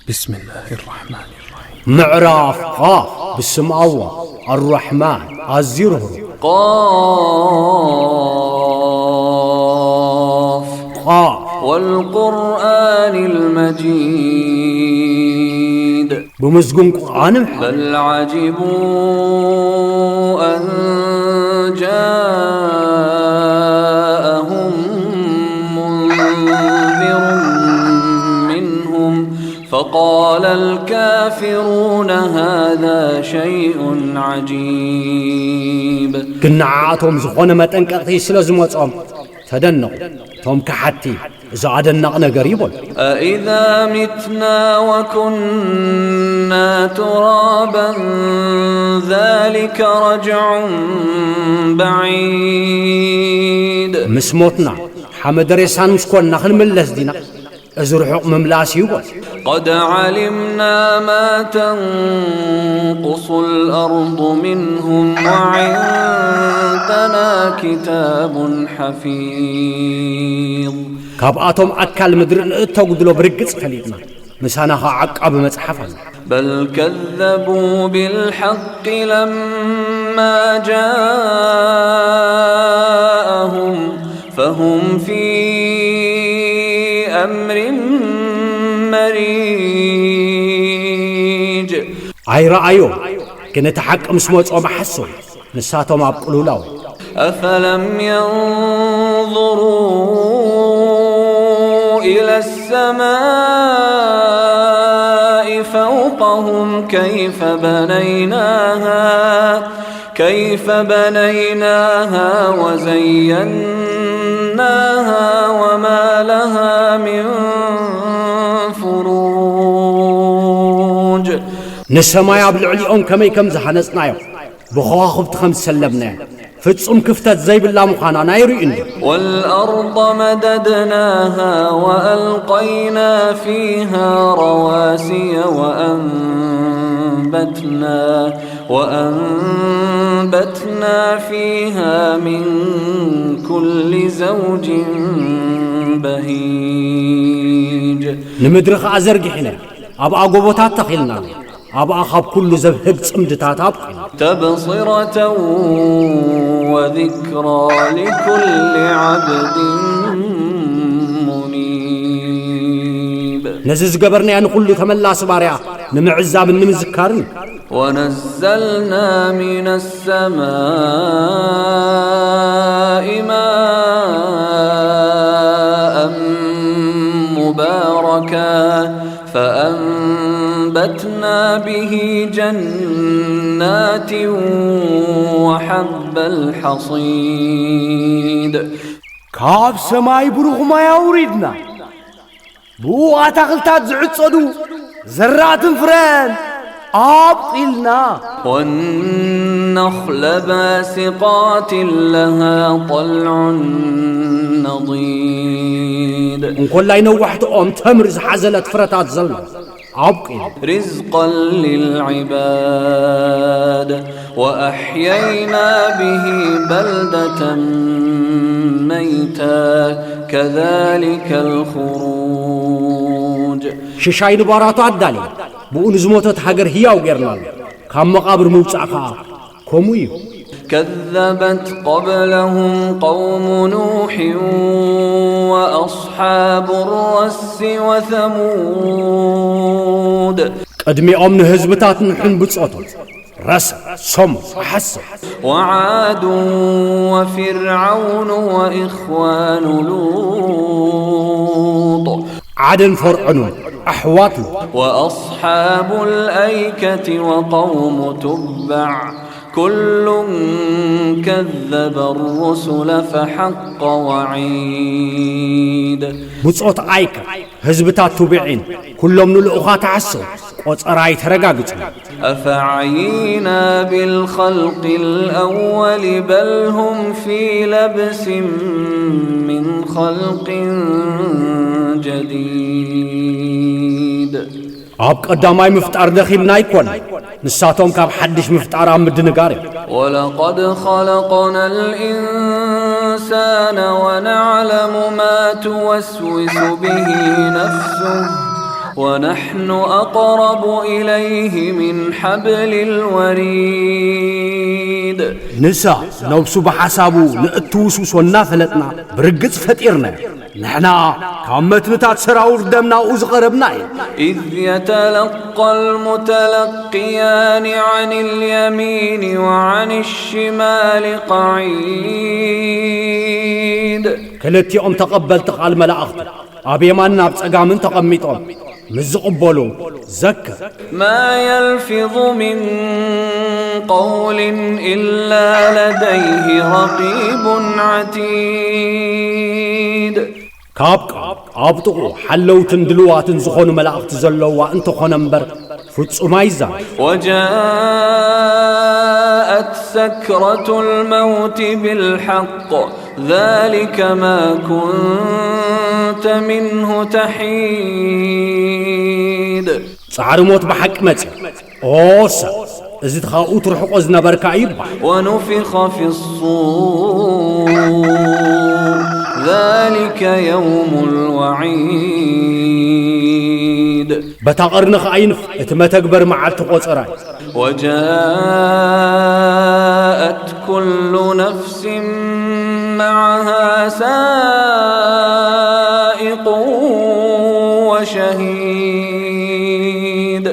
بسم الله الرحمن الرحيم. ምዕራፍ ቃፍ። ብስም ኣላህ ኣራሕማን ኣዝዩ ርህሩህ። قاف ቃፍ። والقرآن المجيد ብምስጉን ቁርኣን ምሓ بل عجبوا أن جاءهم منذر منهم فقال الكافرون هذا شيء عجيب ግን ንዓኣቶም ዝኾነ መጠንቀቕቲ ስለ ዝመጾም ተደነቑ። እቶም ከሓድቲ እዚ ኣደናቕ ነገር ይበሉ። أإذا متنا وكنا ترابا ذلك رجع بعيد ምስ ሞትና ሓመድ ሬሳን ምስ ኮንና ክንምለስ ዲና? እዚ ርሑቕ ምምላስ እዩ በሉ። قد علمنا ما تنقص الأرض منهم وعندنا كتاب حفيظ ካብኣቶም ኣካል ምድሪ ንእተጉድሎ ብርግጽ ፈሊጥና፣ ምሳና ኸዓ ዓቃቢ መጽሓፍ ኣሎ። بل كذبوا بالحق لما جاءهم فهم في أمر مريج ኣይረኣዮ፣ ግን እቲ ሓቂ ምስ መጾም ኣሓሰቡ። ንሳቶም ኣብ ቅሉላው أفلم ينظروا إلى السماء فوقهم كيف بنيناها كيف بنيناها وزيناها وما لها من فروج ንሰማይ ኣብ ልዕሊኦም ከመይ ከም ዝሃነጽናዮ፣ ብኸዋኽብቲ ከም ዝሰለምናዮ፣ ፍጹም ክፍተት ዘይብላ ምዃና ናይ ርእዩ እንዶ። والأرض مددناها وألقينا فيها رواسي وأنبتنا وأنبتنا فيها من كل زوج بهيج ንምድሪ ኸዓ ዘርጊሕና፣ ኣብኣ ጎቦታት ተኺልና፣ ኣብኣ ካብ ኩሉ ዘብህግ ጽምድታት ኣብቂልና። تبصرة وذكرى لكل عبد منيب ነዚ ዝገበርናዮ ንኹሉ ተመላሲ ባርያ ንምዕዛብን ንምዝካርን እዩ። ونزلنا من السماء ماء مباركا فأنبتنا به جنات وحب الحصيد ካብ ሰማይ ብሩኽ ማይ ኣውሪድና፣ ብኡ ኣታኽልታት ዝዕጸዱ ዘራእትን ፍረን ኣብቂልና። والنخل باسقات لها طلع نضيد እንኮላይ ነዋሕቲ ኦም ተምሪ ዝሓዘለት ፍረታት ዘለዋ ኣብቂሉ። رزقا للعباد وأحيينا به بلدة ميتا كذلك الخروج ሽሻይ ንባራቱ ኣዳልዩ፣ ብኡ ንዝሞተት ሃገር ህያው ጌርናሉ። ካብ መቓብር ምውጻእ ከኣ ከምኡ እዩ። كذبت قبلهم قوم نوح وأصحاب الرس وثمود ቅድሚኦም ንህዝብታት ኑሕን ብጾቶም ረሰ፣ ሰሙ፣ ኣሓሰብ وعاد وفرعون وإخوان لوط ዓድን ፈርዖንን ኣሕዋት ሉጥ وأصحاب الأيكة وقوم تبع كل كذب الرسل فحق وعيد ብጾት ኣይከ ህዝብታት ቱብዒን ኩሎም ንልኡኻት ሓሰው ቆጸራይ ተረጋግጹ أفعينا بالخلق الأول بل هم في لبس من خلق جديد ኣብ ቀዳማይ ምፍጣር ደኺምና ኣይኮን ንሳቶም ካብ ሓድሽ ምፍጣር ኣብ ምድንጋር እዮም ولقد خلقنا الإنسان ونعلم ما توسوس به نفسه ونحن أقرب إليه من حبل الوريد. ንሳ ነብሱ ብሓሳቡ ንእትውስውሶ እናፈለጥና ብርግጽ ፈጢርና። ንሕና ካብ መትንታት ሰራውር ደም ናብኡ ዝቐረብና እዩ። إذ يتلقى المتلقيان عن اليمين وعن الشمال قعيد. ክልቲኦም ተቐበልቲ ቃል መላእኽቲ ኣብ የማንን ኣብ ጸጋምን ተቐሚጦም ምስ ዝቕበሉ ዘክር። ما يلفظ من قول إلا لديه رقيب عتيد. ካብ ቃል ኣብ ጥቑ ሓለውትን ድልዋትን ዝኾኑ መላእኽቲ ዘለውዋ እንተኾነ እምበር ፍጹም ኣይዛረብ። وجاءت سكرة الموت بالحق ذلك ما كنت منه تحيد. ጻዕሪ ሞት ብሓቂ መጽእ። ኦ ሰብ፣ እዚ እቲ ካብኡ ትርሕቆ ዝነበርካ እዩ ይበሃል። ونفخ في الصور ذلك يوم الوعيد. በታ ቐርኒ ኸዓ ይንፍ፣ እቲ መተግበር መዓልቲ ቆጸራ እዩ። وجاءت كل نفس معها سائق وشهيد.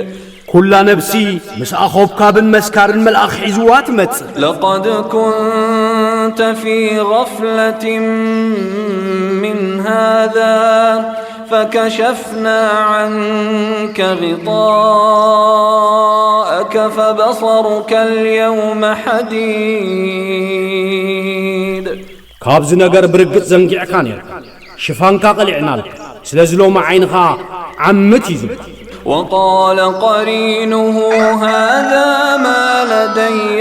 ኩላ ነብሲ ምስ ኣኾብካብን መስካርን መልኣኽ ሒዝዋ ትመጽእ። لقد كنت في غفلة من هذا فكشفنا عنك غطاءك فبصرك اليوم حديد. ካብዚ ነገር ብርግጽ ዘንጊዕካ ነይርካ፣ ሽፋንካ ቀሊዕናልካ፣ ስለዚ ሎሚ ዓይንኻ ዓምት እዩ ዝብል። وقال قرينه هذا ما لدي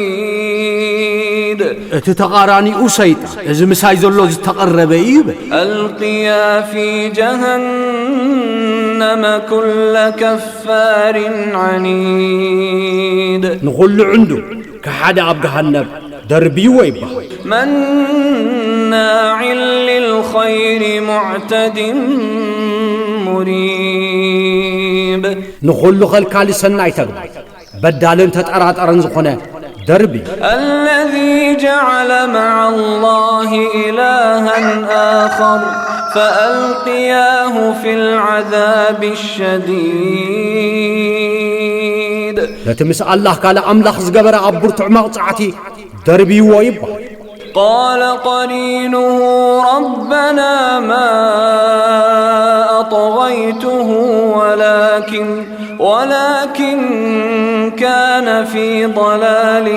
عتيد. እቲ ተቓራኒኡ ሰይጣን፣ እዚ ምሳይ ዘሎ ዝተቐረበ እዩ ይብል። ألقيا في جهنم كل كفار عنيد. ንኹሉ ዕንዱ ከሓደ ኣብ ገሃነብ ደርብይዎ ይበሃል። مناع للخير معتد مريب. ንኹሉ ኸልካሊ ሰናይ ተግባር በዳልን ተጠራጠረን ዝኾነ ደርቢ። الذي جعل مع الله إلها آخر فألقياه في العذاب الشديد. ነቲ ምስ ኣላህ ካልእ ኣምላኽ ዝገበረ ኣብ ብርቱዕ መቕጻዕቲ ደርብይዎ ይበሃል። قال قرينه ربنا ما أطغيته ولكن ولكن كان في ضلال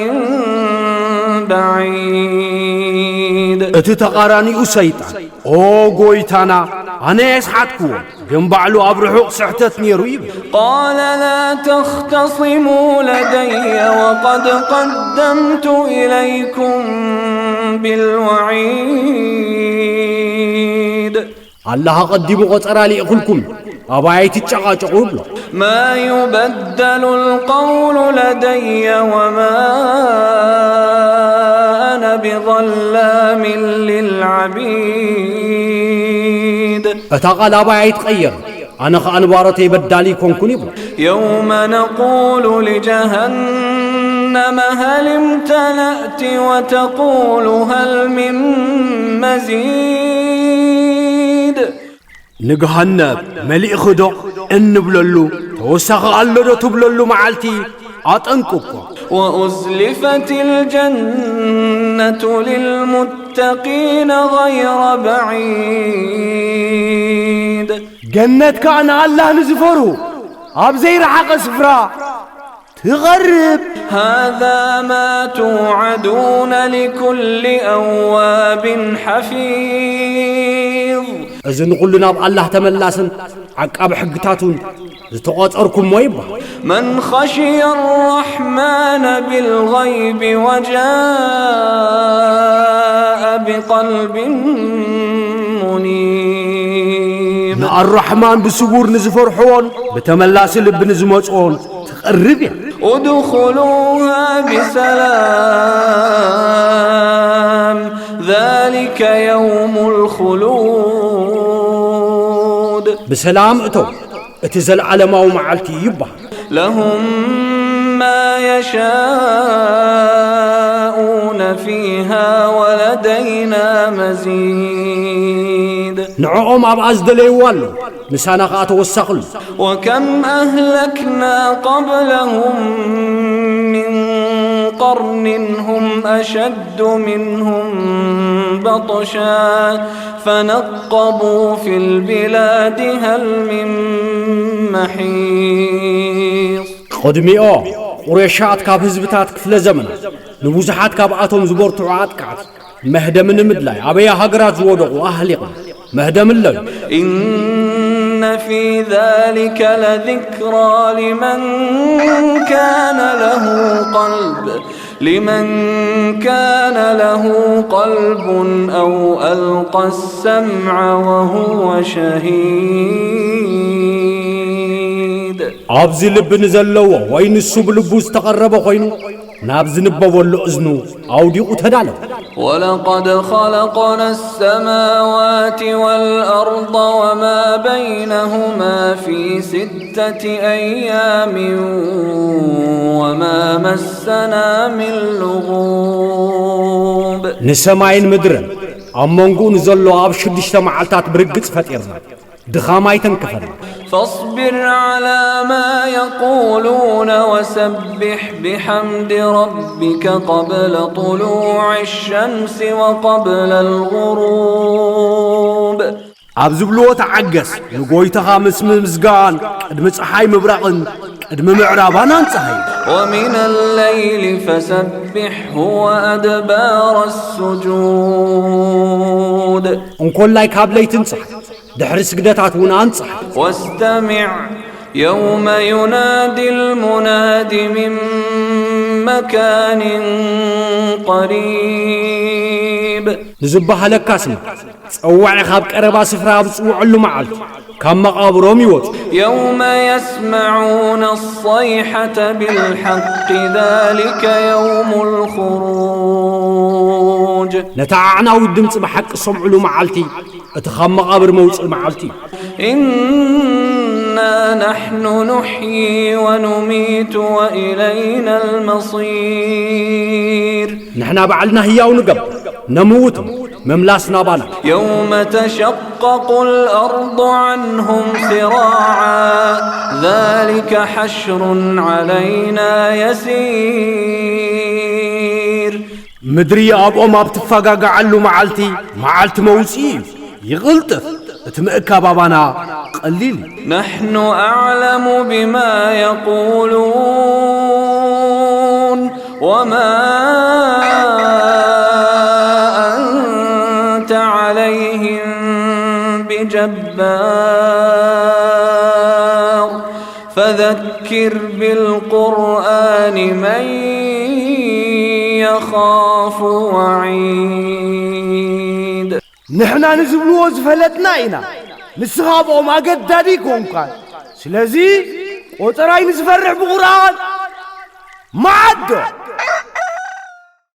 بعيد. እቲ ተቓራኒኡ ሰይጣን፣ ኦ ጎይታና፣ ኣነ የስሓትክዎ፣ ግን ባዕሉ ኣብ ርሑቕ ስሕተት ነይሩ ይብል። قال لا تختصموا لدي وقد قدمت إليكم بالوعيد. ኣላህ ኣቐዲሙ ቆጸራ ልኢኹልኩም፣ ኣባይ ኣይትጨቓጨቑ ይብሎ። ما يبدل القول لدي وما أنا بظلام للعبيد. እታ ቓል ኣባይ ኣይትቐየር፣ ኣነ ኸኣ ንባሮተይ በዳሊ ኣይኮንኩን ይብሎ። يوم نقول لجهنم هل امتلأت وتقول هل من مزيد. ንገሃነብ መሊእኺ ዶ እንብለሉ፣ ተወሳኺ ኣሎ ዶ ትብለሉ መዓልቲ ኣጠንቅቆ። وأزلفت الجنة للمتقين غير بعيد. ገነት ከኣ ንኣላህ ንዝፈርሁ ኣብ ዘይረሓቐ ስፍራ ትቐርብ። هذا ما توعدون لكل أواب حفيظ. እዚ ንኹሉ ናብ ኣላህ ተመላስን ዓቃቢ ሕግታቱን ዝተቖጸርኩሞ ይበሃል። من خشي الرحمن بالغيب وجاء بقلب منيب. ንኣራሕማን ብስውር ንዝፈርሕዎን ብተመላሲ ልቢ ንዝመጽኦን ትቐርብ እያ። ادخلوها بسلام ذلك يوم الخلود. ብሰላም እተው፣ እቲ ዘለዓለማዊ መዓልቲ ይበሃል። لهم ما يشاءون فيها ولدينا مزيد. ንዕኦም ኣብኣ ዝደለይዎ ኣሎ፣ ምሳና ኸኣ ተወሳኽሉ። وكم أهلكنا قبلهم من قرن هم أشد منهم بطشا فنقبوا في البلاد هل من محيص. ቅድሚኦ ቁሬሻት ካብ ህዝብታት ክፍለ ዘመናት ንብዙሓት ካብኣቶም ዝበርትዑ ኣጥቃዕቲ መህደሚ ንምድላይ ኣበያ ሃገራት ዝወደቑ ኣህሊቕና መህደሚ ኣለዩ። إن في ذلك لذكرى لمن كان له قلب لمن كان له قلب أو ألقى السمع وهو شهيد. ኣብዚ ልቢ ንዘለዎ ወይ ንሱ ብልቡ ዝተቐረበ ኮይኑ ናብ ዝንበበሉ እዝኑ ኣውዲቑ ተዳለወ። ولقد خلقنا السماوات والأرض وما بينهما في ستة أيام وما مسنا من لغوب. ንሰማይን ምድርን ኣብ መንጎኡ ንዘሎ ኣብ ሽዱሽተ መዓልታት ብርግጽ ፈጢርና፣ ድኻም ኣይተንክፈና። فاصبر على ما يقولون وسبح بحمد ربك قبل طلوع الشمس وقبل الغروب. ኣብ ዝብልዎ ተዓገስ፣ ንጎይታኻ ምስ ምምስጋን፣ ቅድሚ ጸሓይ ምብራቕን ቅድሚ ምዕራባን ኣንጽሃዮ። ومن الليل فسبحه وأدبار السجود. እንኮላይ ካብ ለይቲ ንጽሃ፣ ድሕሪ ስግደታት እውን ኣንጽሃ። واستمع يوم ينادي المناد من مكان قريب. ንዝበሃለካ ስማ፣ ጸዋዒ ካብ ቀረባ ስፍራ ኣብ ዝጽውዐሉ መዓልቲ ካብ መቓብሮም ይወጹ። يوم يسمعون الصيحة بالحق ذلك يوم الخروج. ነታ ኣዕናዊት ድምፂ ብሓቂ ዝሰምዕሉ መዓልቲ፣ እቲ ካብ መቓብር መውፅኢ መዓልቲ እዩ። إنا نحن نحيي ونميت وإلينا المصير. ንሕና ባዕልና ህያው ንገብር፣ ነምውት፣ መምላስ ናባና። يوم تشقق الأرض عنهم سراعا ذلك حشر علينا يسير. ምድሪ ኣብኦም ኣብ ትፈጋግዓሉ መዓልቲ፣ መዓልቲ መውፅኢ እዩ። ይቕልጥፍ፣ እቲ ምእካብ ኣባና ቀሊል እዩ። نحن أعلم بما يقولون وما أنت عليهم بجبار فذكر بالقرآن من يخاف وعيد. ንሕና ንዝብልዎ ዝፈለጥና ኢና። ንስኻ ኣብኦም ኣገዳዲ ኣይኮንካን። ስለዚ ቆጸራይ ንዝፈርሕ ብቑርኣን መዓዶ